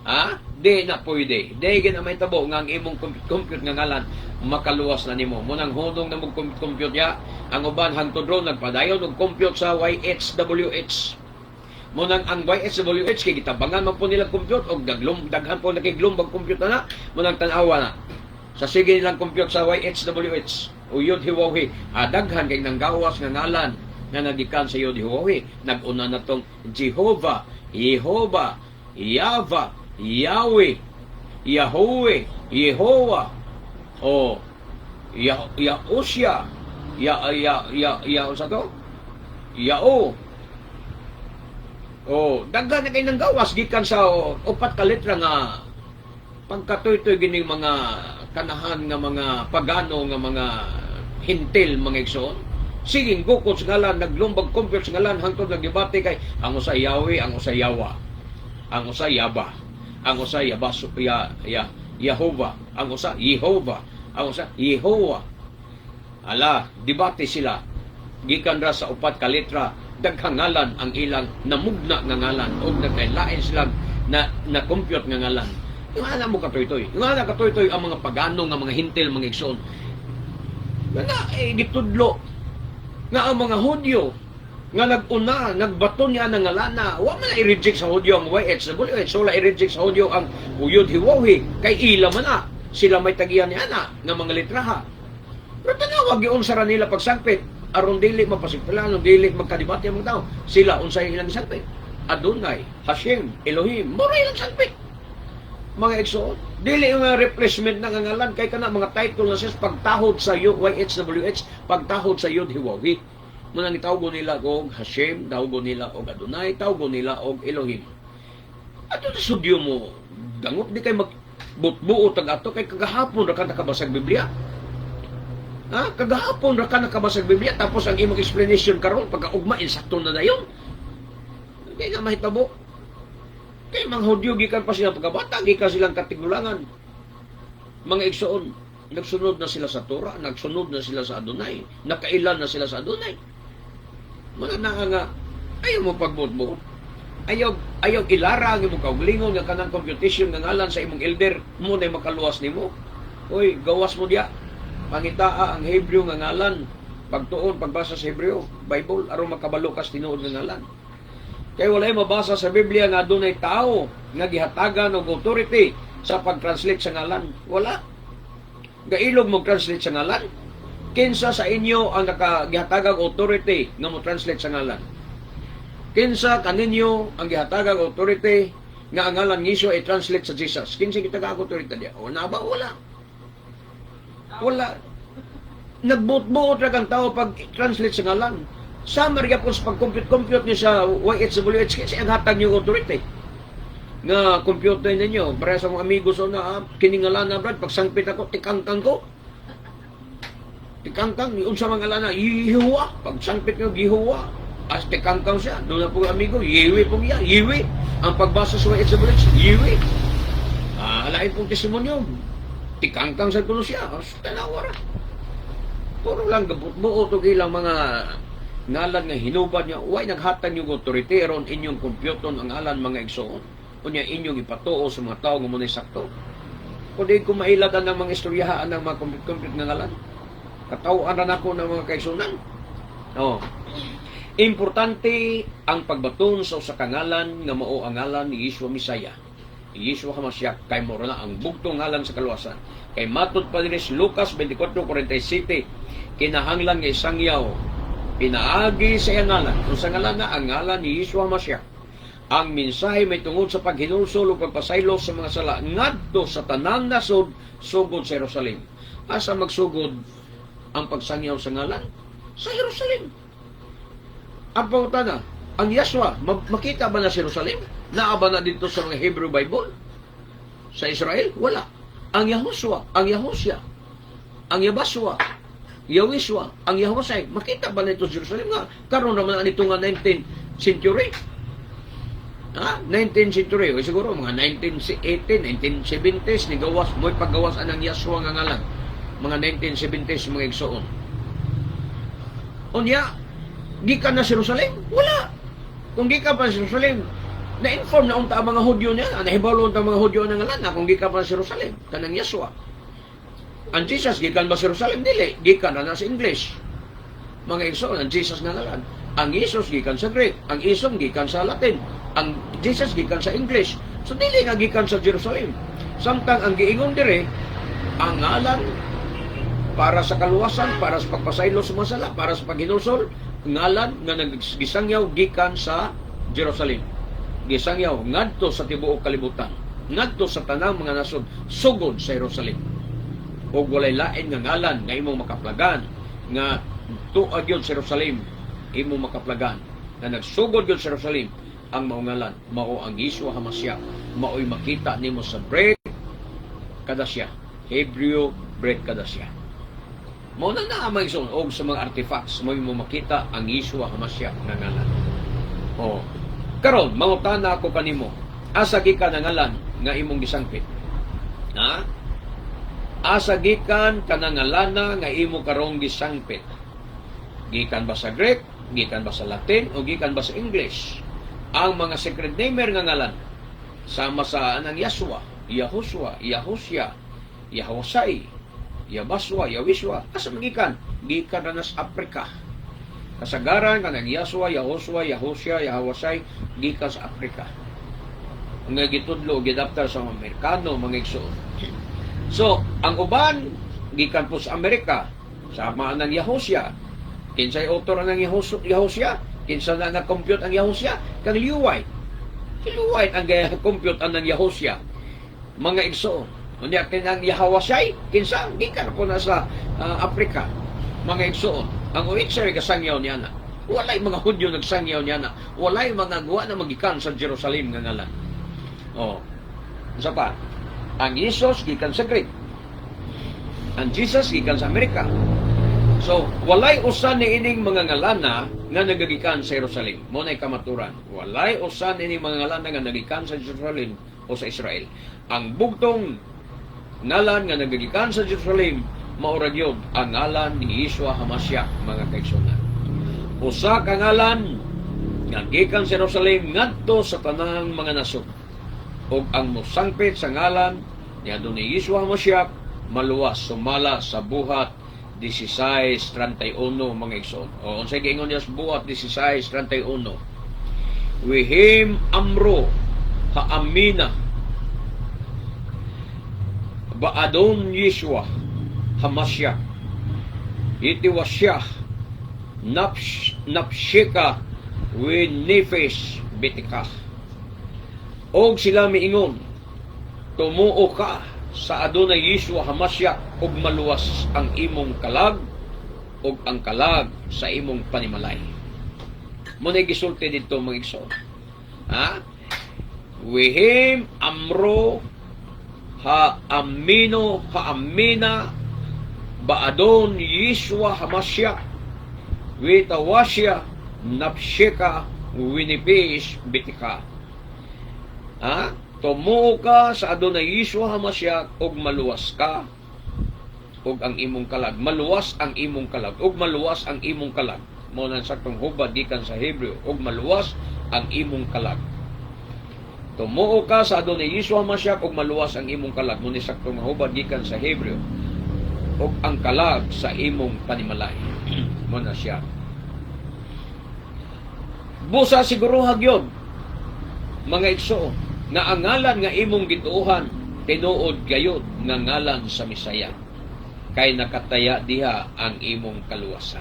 Ha? Di na pwede. Di gyud na mahitabo nga ang imong compute nga ngalan makaluwas na nimo. Munang hunong na mong compute ya, ang uban hangtod ron nagpadayon og compute sa YHWH. Munang ang YHWH kay gitabangan man po nila compute og daglum daghan po nakiglumbag compute na. Munang tan-awa na. Sa sige nilang compute sa YHWH o Yod Hiwawi, daghan kay nanggawas nga ngalan nga nagikan sa Yod Hiwawi. Nag-una na tong Jehovah, Jehovah, Yava, Yahweh, Yahweh, Yehovah, o Ya Yausya, Ya Ya Ya Ya unsa to? Yao. O daghan na kay nanggawas gikan sa upat ka letra nga pagkatoy-toy gining mga kanahan nga mga pagano nga mga hintil, mga igsoon. Sige, gukod sa ngalan, naglumbag compute sa ngalan hangtod nagdebate kay ang usa Yahweh, ang usa Yawa, ang usa Yaba, ang usa Yabasu, Ya Ya Yehova, ang usa Jehovah, ang usa Yehowa. Ala, debate sila. Gikan ra sa upat ka letra, daghang ngalan ang ilang namugna nga ngalan og nagkailain sila na na compute nga ngalan. Yung ana mo katoy-toy. Yung ana katoy-toy ang mga pagano nga mga hintil, mga igsoon. Nga eh, gitudlo nga ang mga Hudyo nga nag-una, nagbaton niya ng ngalana, wa man na i-reject sa Hudyo ang YHWH, wala i-reject sa Hudyo ang Uyod Hiwawi, kay ila man na, sila may tagiyan ni ana, nga mga litraha. Pero tanawag giunsa ra nila pagsangpit, aron dili mapasigpilan, aron dili magkadebate ang mga tao. Sila unsay ilang gisangpit? Adonai, Hashem, Elohim, mura ilang sangpit. Mga igsoon, dili yung mga replacement ng ngalan kay kana mga title na siya pagtahod sa YHWH, pagtahod sa Yod Hiwawi. Muna ni tawgo nila og Hashem, tawgo nila og Adonai, tawgo nila og Elohim. Ato sa sudyo mo, dangot di kay mag butbuo tag ato kay kagahapon ra ka nakabasag Biblia. Ha? Kagahapon ra ka nakabasag Biblia tapos ang imong explanation karon pagkaugma insakto na dayon. Hindi na mahitabo. Kay mga Hudyo gikan pa silang pagkabata, gikan silang katigulangan. Mga igsoon, nagsunod na sila sa Torah, nagsunod na sila sa Adonai, nakailan na sila sa Adonai. Mga naa nga, ayaw mo pagbutbuot. Ayaw, ayaw ilara ang imong kaugalingon nga kanang computation nga ngalan sa imong elder mo na makaluwas nimo. Oy, gawas mo diya. Pangitaa ang Hebreo nga ngalan. Pagtuon, pagbasa sa Hebreo, Bible, aron makabalo kas tinuod nga ngalan. Kay walay mabasa sa Biblia nga adunay tao nga gihatagan og authority sa pag-translate sa ngalan. Wala. Gailog mo translate sa ngalan. Kinsa sa inyo ang nakagihatagang authority nga mo translate sa ngalan? Kinsa kaninyo ang gihatagang authority nga ang ngalan ngiso i-translate sa Jesus? Kinsa kita ka authority diya? O na ba? Wala. Wala. Nagbuot-buot ra kang tao pag translate sa ngalan. Sa gyapon sa pag-compute-compute niyo sa YHWH kasi ang hatag niyo authority nga computer ninyo para sa mga amigo so na kiningalan na, brad, pagsangpit ako tikangkang ko tikangkang unsa mga ngalan na Yehuwa, pagsangpit ko Yehuwa as tikangkang siya doon na po amigo Yewe pong iya Yewe ang pagbasa sa YHWH Yewe, alain pong testimonyo tikangkang sa kuno siya. Tanawa ra, puro lang gabot-buot og ilang mga ngalan nga hinubad niya. Way naghatag yung authority aron inyong computer ang ngalan, mga igsoon, unya inyong ipatuo sa mga tao nga mo sakto. Kung di ko mailad ang mga istoryahaan ng mga compute nga ngalan, katawhan ra nako ng mga kaigsunan. Oh. Importante ang pagbaton sa usa ka ngalan nga mao ang ngalan ni Yeshua Mesaya. Yeshua HaMashiach kay mao na ang bugtong ngalan sa kaluwasan. Kay matud pa dinhi sa Lucas 24:47, kinahanglan nga isangyaw pinaagi sa iyang ngalan. Kung sa ngalan na ang ngalan ni Yeshua HaMashiach. Ang mensahe may tungod sa paghinulsol ug pagpasaylo sa mga sala ngadto sa tanang nasod, sugod sa Jerusalem. Asa magsugod ang pagsangyaw sa ngalan? Sa Jerusalem. Ang pangutana, ang Yahshua, makita ba na sa Jerusalem? Naa ba na dito sa mga Hebrew Bible? Sa Israel? Wala. Ang Yahushua, ang Yahusya, ang Yabaswa, Yawiswa, ang Yahusay, makita ba na ito sa Jerusalem nga? Karon naman nito nga 19th century. Ha? 19th century, o siguro mga 1980, 1970s, ni gawas, mo'y paggawas anang Yahshua nga ngalan. Mga 1970s, mga igsoon. Unya, gikan na sa Jerusalem? Wala. Kung gikan pa sa Jerusalem, na-inform na unta ang mga Hudyo niya, nahibalo unta ang mga Hudyo ng ngalan na kung gikan pa sa Jerusalem, kanang Yahshua. Ang Jesus, gikan ba sa Jerusalem? Dili, gikan na sa English. Mga igsoon, ang Jesus nga ngalan. Ang Jesus gikan sa Greek, ang Isom gikan sa Latin, ang Jesus gikan sa English. So dili nga gikan sa Jerusalem. Samtang ang giingon dire, ang ngalan para sa kaluwasan, para sa pagpasaylo sa mga sala, para sa paghinulsol, ngalan nga naggisangyaw gikan sa Jerusalem. Gisangyaw ngadto sa tibuok kalibutan, ngadto sa tanang mga nasod sugod sa Jerusalem. Ug walay lain nga ngalan nga imong makaplagan nga tuag yun sa Jerusalem imong makaplagan nga nagsugod yun sa Jerusalem. Ang mao ngalan mao ang Yeshua Hamashiach, mao'y makita nimo sa Brit Kadasya, Hebrew Brit Kadasya. Mao na na ang igsoon, og sa mga artifacts mo mo makita ang Yeshua Hamashiach nga ngalan. O karon, mangutana ako kanimo, asa gikan ang ngalan nga imong gisangpit? Ha? Asa gikan kanang ngalana nga imo karong gisangpit? Gikan ba sa Greek? Gikan ba sa Latin? O gikan ba sa English? Ang mga sacred namer nga ngalan sama sa anang Yahshua, Yahushua, Yahusya, Yahwasai, Yabaswa, Yawiswa, asa man gikan? Gikan na sa Afrika. Kasagaran kanang Yahshua, Yahushua, Yahusya, Yahwasai gikan sa Afrika. Nga gitudlo, gidaptar sa mga Amerikano, mga igsoon. So, ang uban gikan po sa Amerika, sama ng Yahusya. Kinsay author ang Yahusya? Kinsa na nag-compute ang Yahusya? Kang Leo White. Si Leo White ang compute ang ng Yahusya. Mga igsoon. Unya kinang Yahawasay, kinsa gikan po na sa Afrika. Mga igsoon. Ang Oitzer kasangyaw niya na. Walay mga Hudyo nagsangyaw niya na. Walay mga guwa na magikan sa Jerusalem nga ngalan. Oh. Isa pa, ang Jesus gikan sa Greek. Ang Jesus gikan sa Amerika. So, walay usa ni ining mga ngalana nga nagagikan sa Jerusalem. Mao na'y kamaturan. Walay usa ni ining mga ngalana nga nagikan sa Jerusalem o sa Israel. Ang bugtong ngalan nga nagagikan sa Jerusalem mao ra gyud ang ngalan ni Yeshua Hamashiach, mga kaigsuonan. Usa ka ngalan nga gikan sa Jerusalem ngadto sa tanang mga nasod. Ug ang mosangpit sa ngalan ni Adunay Yeshua Hamashiach maluwas sumala sa Buhat 16:31, mga igsoon. O unsay giingon niya sa Buhat 16:31? Wehem amru haamina ba'adon Yeshua Hamashiach itiwasyah nafshika we nefesh bitika. Og sila miingon, "Tumuo ka sa Adunay Yeshua Hamashiach ug maluwas ang imong kalag ug ang kalag sa imong panimalay." Mao na gisulti didto, mga igsoon. Ha? Wehem amro ha amino ha amina baadon Yeshua Hamashiach witawasya nafshika winipis bitika. Ha? Tumuo ka sa Adunay Yeshua Hamashiach ug maluwas ka ug ang imong kalag. Maluwas ang imong kalag ug maluwas ang imong kalag. Mao nang saktong hubad gikan sa Hebreo, ug maluwas ang imong kalag. Tumuo ka sa Adunay Yeshua Hamashiach ug maluwas ang imong kalag. Mao ni saktong hubad gikan sa Hebreo, ug ang kalag sa imong panimalay. Mao na siya. Busa siguro gyud, mga igsoon, nga ang ngalan nga imong gituohan tinuod gayud nga ngalan sa Misaya kay nakataya diha ang imong kaluwasan.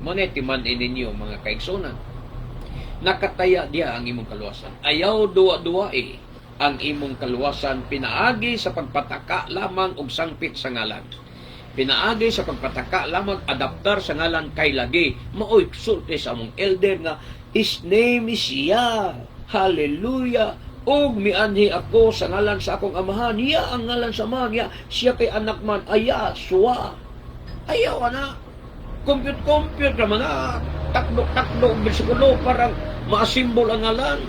Mo na timan ninyo, mga kaigsunan. Nakataya diya ang imong kaluwasan. Ayaw duwa-duwa eh ang imong kaluwasan pinaagi sa pagpataka lamang og sangpit sa ngalan. Pinaagi sa pagpataka lamang, adaptar sa ngalan, kay lagi maoy sulti sa among elder nga "His name is Yah. Hallelujah. Og mianhi ako sa ngalan sa akong Amahan." Ya ang ngalan sa Amahan. Ya, siya kay anak man. Aya, suwa. Ayaw ana. Compute compute naman na. Takdo takdo bersikulo parang maasimbol ang ngalan.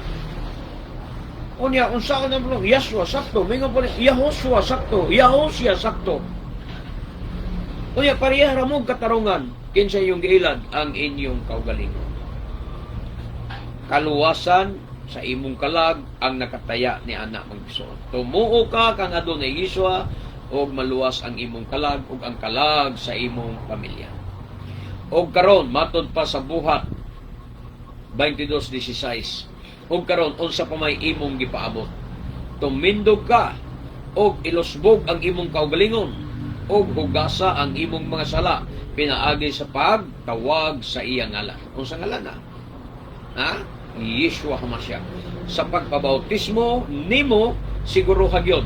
Unya, unsa ka nang Yahshua sakto, mingon po ni Yahoshua sakto, Yahoshia sakto. Unya, pareha ra mo katarungan kinsa inyong giilad ang inyong kaugalingon. Kaluwasan sa imong kalag ang nakataya ni ana, mga igsoon. Tumuo ka kang adunay Yeshua ug maluwas ang imong kalag ug ang kalag sa imong pamilya. Og karon, matod pa sa Buhat 22:16. Ug karon, unsa pa may imong gipaabot? Tumindog ka og ilusbog ang imong kaugalingon ug hugasa ang imong mga sala pinaagi sa pagtawag sa iyang ngalan. Unsa ngalan na? Ha? Yeshua Hamashiach. Sa pagpabautismo nimo, siguro gyud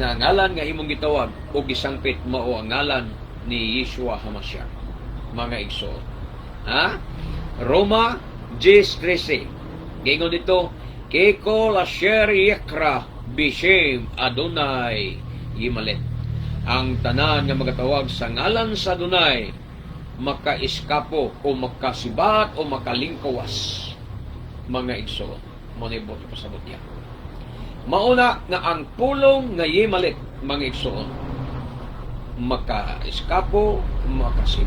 nga ngalan nga imong gitawag o gisangpit mao ang ngalan ni Yeshua Hamashiach. Mga igsoon. Ha? Roma 10:13. Giingon dito, "Ki kol asher yikra bishem Adonai yimalet." Ang tanan nga magatawag sa ngalan sa Adonai makaiskapo o makasibat o makalingkawas, mga igsoon. Mo ni boto pasabot niya. Mauna nga ang pulong nga yimalit, mga igsoon, makaiskapo,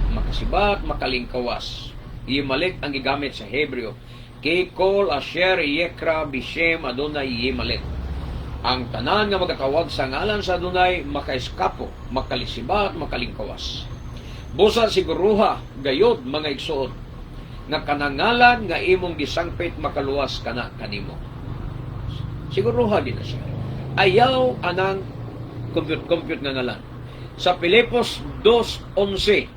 makasibat, makalingkawas. Yimalit ang gigamit sa Hebreo. "Ki kol asher yekra bishem Adonai yimalet." Ang tanan nga magatawag sa ngalan sa Adonai makaiskapo, makalisibat, makalingkawas. Busa siguruha gayod, mga igsoon, nga kanangalan nga imong gisangpit makaluwas kana kanimo. Siguruha din na siya. Ayaw anang compute-compute nga ngalan. Sa Filipos 2:11,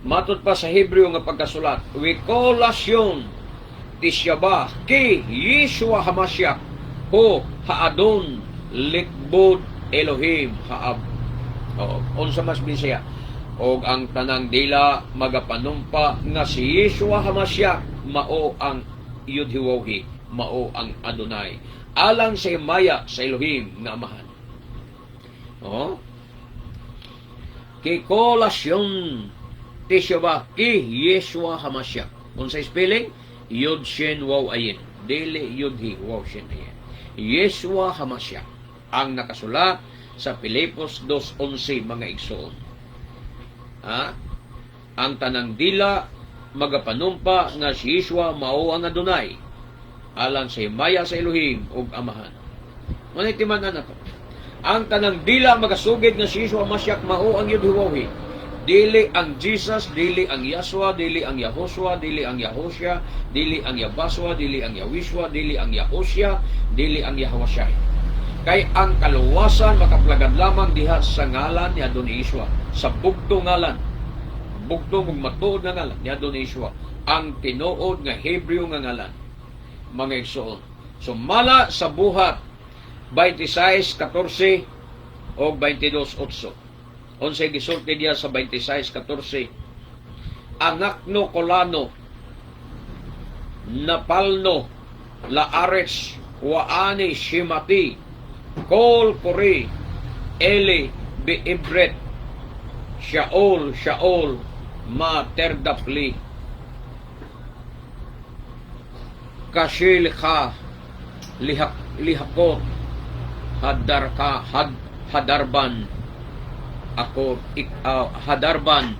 matod pa sa Hebreo nga pagkasulat, "Vekol lashon tishabach ki Yeshua Hamashiach ho haadon likbod Elohim haab." O, unsa mas Bisaya? Og ang tanang dila magapanumpa nga si Yeshua Hamashiach mao ang Yudhiwawhi, mao ang Adonai. Alang sa himaya sa Elohim nga Amahan. Oh. "Ki kol lashon tishabach ki Yeshua Hamashiach." Unsa spelling? Yod Shin Waw Ayin. Dili Yod Hi Waw Shin Ayin. Yeshua Hamashiach ang nakasulat sa Filipos 2:11, mga igsoon. Ha? Ang tanang dila magapanumpa nga si Yeshua mao ang Adonai alang sa himaya sa Elohim ug Amahan. Ngunit timan na to. Ang tanang dila magasugid nga si Yeshua Mashiach mao ang Yudhiwahi. Dili ang Jesus, dili ang Yahshua, dili ang Yahoshua, dili ang Yahosha, dili ang Yabaswa, dili ang Yahwishwa, dili ang Yahosya, dili ang Yahwashai. Kay ang kaluwasan makaplagad lamang diha sa ngalan ni Adonai Yeshua. Sa bugto ngalan. Bugto ug matuod nga ngalan ni Adonai Yeshua. Ang tinuod nga Hebreo nga ngalan. Mga igsoon. Sumala sa Buhat 26:14 o 22:8. Unsay gisulti diya sa 26:14? "Anachnu kulanu napalnu la'aretz va'ani shamati kol kori Eli be'ivrit Shaol Shaol ma tirdaf li kashe lekha lihak lihakot hadarka had hadarban akor ik, hadarban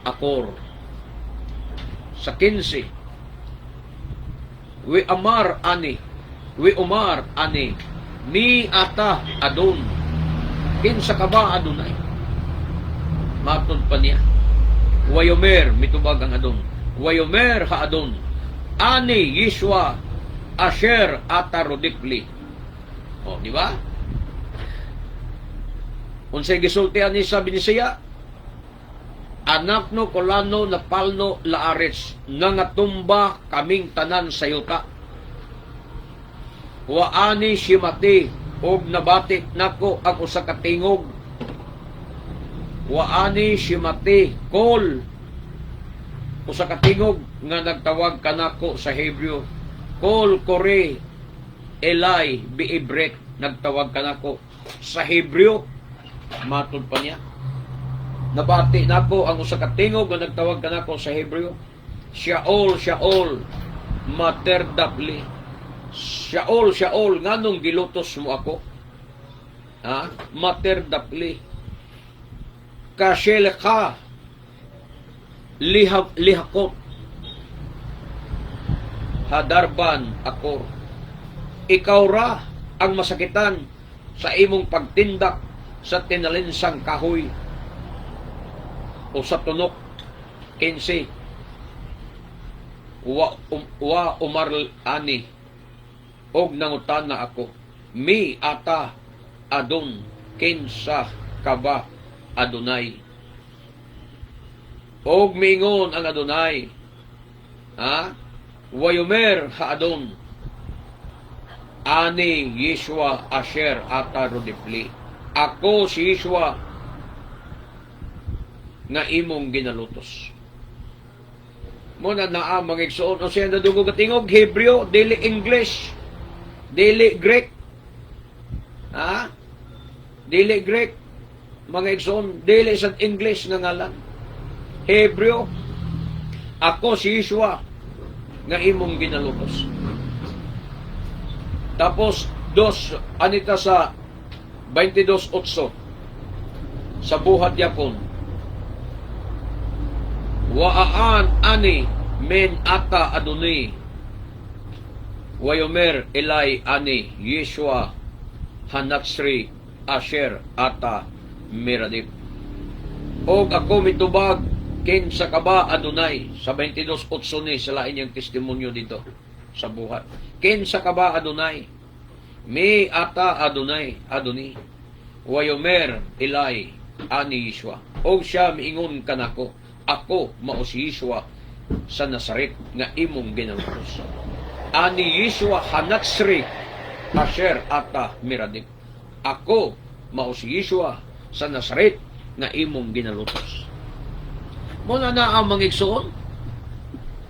akor." Sa 15, "Ve'amar ani ve'omar ani mi ata adon." Kinsa ka ba, Adonai? Matod pa niya. Vayomer, mitubag ang Adon. "Vayomer haadon ani Yeshua asher ata rodef li." O, di ba? Unsay gisulti ani sa Binisaya? Anakno kolano napalno laaretz, nangatumba kaming tanan sa yuta. Wa ani simati og nabati nako ang usa ka tingog. Wa ani simati kol, usa ka tingog nga nagtawag kanako sa Hebreo. Kol kore elai biibret, nagtawag kanako sa Hebreo. Matod pa niya, nabati nako ang usa ka tingog nga nagtawag kanako sa Hebreo. Shaol, Shaol, materdapli. Shaol, Shaol, nganong gilutos mo ako? Ha? Materdapli. Kasheleka lihakot hadarban akor. Ikaw ra ang masakitan sa imong pagtindak sa tinalinsang kahoy o sa tunok. 15. Wa omar ani, og nangutana ako, Mi ata adon, kinsa ka ba, Adonai? Og miingon ang Adonai, ha, Wayomer haadon, ani Yeshua asher ata rodipli. Ako si Yeshua nga imong ginalutos. Mo na naa, mga igsoon, o siya nadungog nga tingog, Hebreo, dili English, dili Greek. Ha? Dili Greek, mga igsoon, dili sa English nga ngalan. Hebreo. Ako si Yeshua nga imong ginalutos. Tapos, dos, anita sa 22.8 sa Buhat yapon. Waan ani men ata adoni. Wayomer elai ani Yeshua hanatsri asher ata miradip. Og ako mitubag, kinsa ka ba, Adonai? Sa 22.8 ni sa lain niyang testimonyo dito sa Buhat. Kinsa ka ba, Adonai? Mi ata Adonai, Adoni. Wayomer elai ani Yeshua. Og siya miingon kanako, ako mao si Yeshua sa Nazaret nga imong ginalutos. Ani Yeshua hanatsri asher ata miradip. Ako mao si Yeshua sa Nazaret nga imong ginalutos. Muna na ang mga igsoon,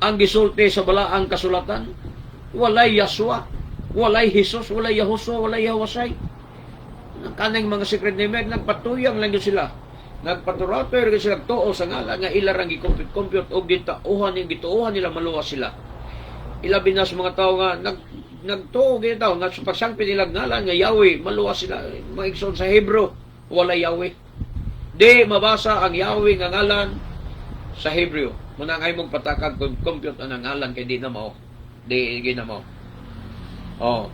ang gisulti sa balaang kasulatan, walay Yaswa, walay Jesus, walay Yahuswa, walay Yahwasay. Ang kanang mga secret name, nagpatuyang lang yun sila. Nagpaturato rin sila tuo sa ngalan nga ila rang gi-compute-compute og gitauhan ni gituohan nila maluwas sila. Ilabi na sa mga tao nga nagtuo gyud tao nga sa pagsangpit nila ngalan nga Yahweh maluwas sila. Mga igsoon, sa Hebrew walay Yahweh. Di mabasa ang Yahweh nga ngalan sa Hebreo. Muna ngay mong patakag kung compute ang ngalan kay di na mao. Di di na mao. Oh.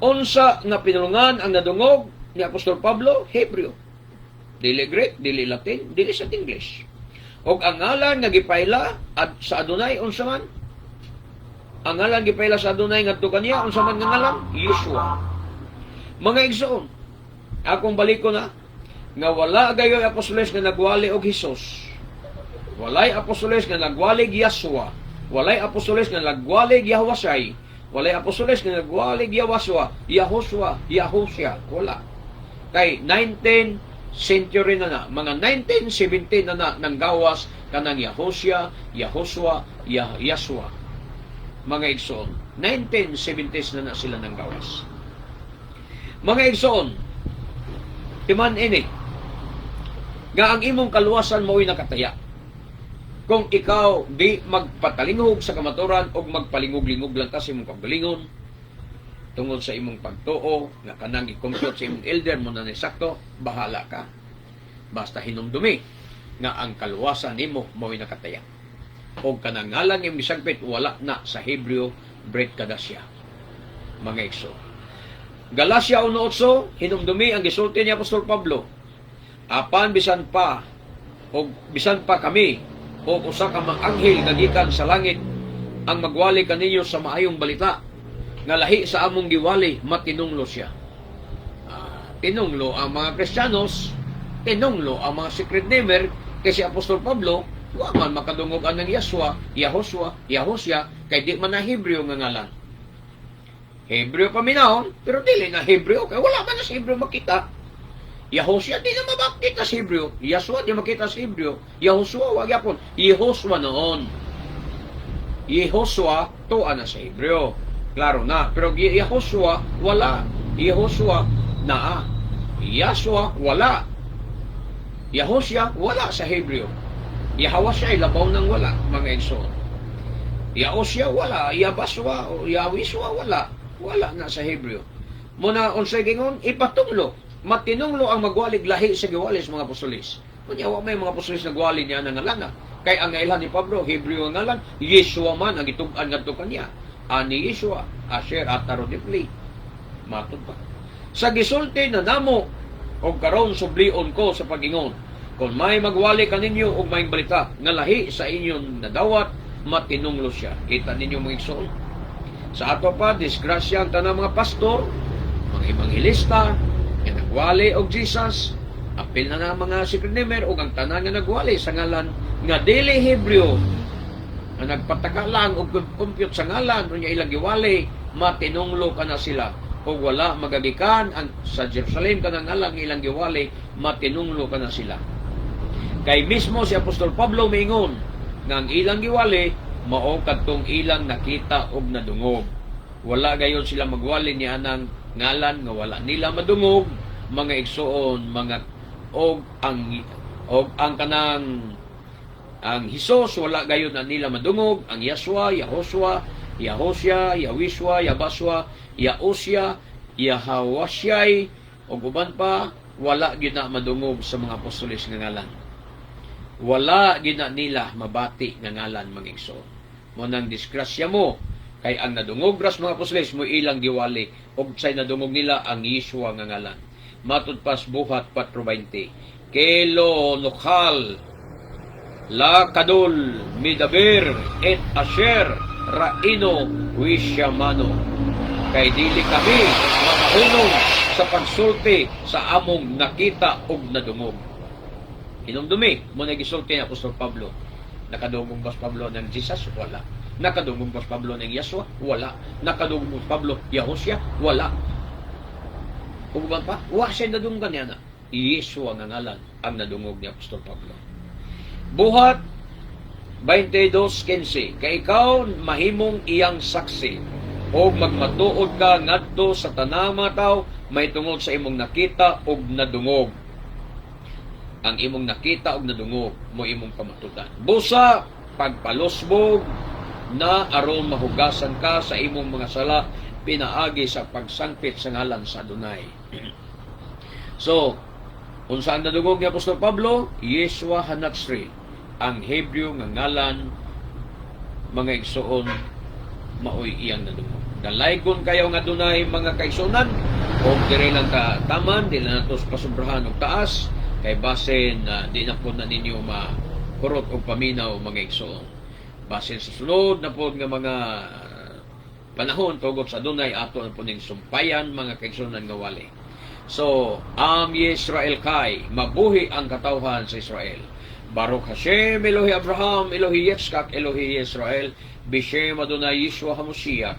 Unsa nga pinulungan ang nadungog ni Apostol Pablo? Hebreo. Dili Greek, dili Latin, dili sa English. Og ang ngalan nga gipaila at sa Adonai, unsa man? Ang ngalan gipaila sa Adonai ngadto kaniya, unsa man nga ngalan? Yeshua. Mga igsoon, akong baliko na nga wala gayoy apostoles nga nagwali og Hesus. Walay apostoles nga nagwali og Yahshua. Walay apostoles nga nagwali og Yahwasay. Walay apostoles nga nagwali og Yahwaswa, Yahuswa, Yahusya. Wala. Kay 19th century na na, mga 1970 na na nang gawas kanang Yahusya, Yahuswa, Yahsua. Mga igsoon, 1970s na na sila nang gawas. Mga igsoon, timan ini nga ang imong kaluwasan mo'y nakataya. Kung ikaw di magpatalinghog sa kamaturan o magpalingog-lingog lang ka sa imong kaugalingon tungod sa imong pagtuo nga kanang i-compute sa imong elder mo na ni sakto, bahala ka. Basta hinumdumi nga ang kaluwasan nimo mo'y nakataya. O kanang ngalan imong gisagpit wala na sa Hebreo Brit Kadasya. Mga igsoon. Galacia 1.8, hinumdumi ang gisulti ni Apostol Pablo. Apan bisan pa og bisan pa kami o usa ka mga anghel nga gikan sa langit ang magwali kaninyo sa maayong balita nga lahi sa among giwali, matinunglo siya. Tinunglo ang mga Kristiyanos, tinunglo ang mga secret namer. Kay si Apostol Pablo, wa man makadungog anang Yahshua, Yahoshua, Yahosya, kay di man na Hebreo nga ngalan. Hebreo paminawon, pero dili na Hebreo, kay wala man na sa Hebreo makita. Yahosya, di na makita sa Hebreo. Yahshua, di makita sa Hebreo. Yahoshua, wa gyapon. Yehoshua noon. Yehoshua, tuwa na sa Hebreo. Klaro na. Pero Yahoshua, wala. Yehoshua, naa. Yahshua, wala. Yahosya, wala sa Hebreo. Yahawasya ay labaw ng wala, mga igsoon. Yaosya, wala. Yabaswa, o Yawiswa, wala. Wala na sa Hebreo. Muna, unsay gingon, ipatunglo. Matinunglo ang magwalig lahi sa giwali sa mga apostolis. Kunya, wa may mga apostolis nagwali niya ng ngalan. Kay ang ngailhan ni Pablo, Hebreo ang ngalan, Yeshua man ang gitug-an ngadto kanya. Ani Yeshua, Asher ata rodef li. Matod pa. Sa gisulti na namo, og karon sublion ko sa pag-ingon, kung may magwali kaninyo og may balita nga lahi sa inyong nadawat, matinunglo siya. Kita ninyo, mga igsoon. Sa ato pa, disgrasya ang tanang mga pastor, mga ebanghelista, nga nagwali og Jesus, apil na na mga secret namer og ang tanan nga nagwali sa ngalan nga dili Hebreo, nga nagpataka lang og compute sa ngalan unya ilang giwali, matinunglo ka na sila. Og wala magagikan ang sa Jerusalem kanang ngalan nga ilang giwali, matinunglo ka na sila. Kay mismo si Apostol Pablo miingon nga ang ilang giwali mao kadtong ilang nakita og nadungog. Wala gayon sila magwali niya anang ngalan nga wala nila madungog, mga igsuon, mga og ang kanang ang Hesus, wala gayon na nila madungog ang Yahshua, Yahoshua, Yahosya, Yawiswa, Yabaswa, Yausya, Yahawasyay ug uban pa, wala gyud na madungog sa mga apostoles nga ngalan. Wala gyud na nila mabati nga ngalan, mga igsoon. Mo nang disgrasya mo kay ang nadungog ras mga apostoles mo ilang giwali og say nadungog nila ang Yeshua nga ngalan. Matud pas Buhat 4:20, "Ki lo nochal la'Gadol medaber et asher ra'inu ve'shamanu," kay dili kami makahunong sa pagsulti sa among nakita ug nadungog. Hinumdumi mo na gisulti ni Apostol Pablo. Nakadungog ba si Pablo ng Jesus? Wala. Nakadungog ba si Pablo ng Yahshua? Wala. Nakadungog ba si Pablo Yahusya? Wala. Ug uban pa, wa siya nadunggan niya na. Yeshua nga ngalan ang nadungog ni Apostol Pablo. Buhat 22:15, "Kay ikaw mahimong iyang saksi og magmatuod ka ngadto sa tanang mga tawo mahitungod sa imong nakita ug nadungog." Ang imong nakita ug nadungog mo imong pamatudan. Busa pagpalusbog na aron mahugasan ka sa imong mga sala pinaagi sa pagsangpit sa ngalan sa Adunay. So, unsa ang nadungog ni Apostol Pablo? Yeshua Hanatsri, ang Hebreo nga ngalan, mga igsoon, maoy iyang nadungog. Dalaygon kayo nga dunay mga kaigsuonan og diri lang ta taman, di na nato pasubrahan og taas kay basin na di na pod na ninyo makurot og paminaw, mga igsoon. Basin sa sunod na pod nga mga panahon, tugot sa Adunay, ato na pod ning sumpayan, mga kaigsuonan, nga wali. So, Am Yisrael Kai, mabuhi ang katawhan sa Israel. Baruch Hashem, Elohi Abraham, Elohi Yitzchak, Elohi Israel, Bishem Adonai Yeshua HaMashiach.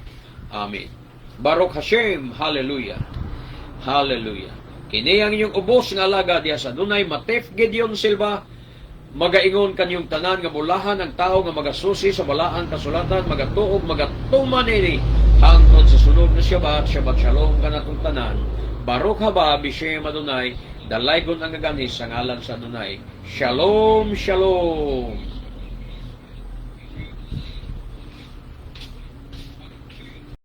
Amen. Baruch Hashem, Hallelujah. Hallelujah. Kini ang inyong ubos nga alaga diha sa Adunay, Matef Gideon Silva, magaingon kanyong tanan nga bulahan ang tao nga magasusi sa balaang kasulatan, magatuog, magatuman ini hangtod sa sunod na Shabbat. Shabbat Shalom kanatong tanan. Baruch haba bishem Adonai. Dalaygon ang gaganis sa ngalan sa Adonai. Shalom, shalom.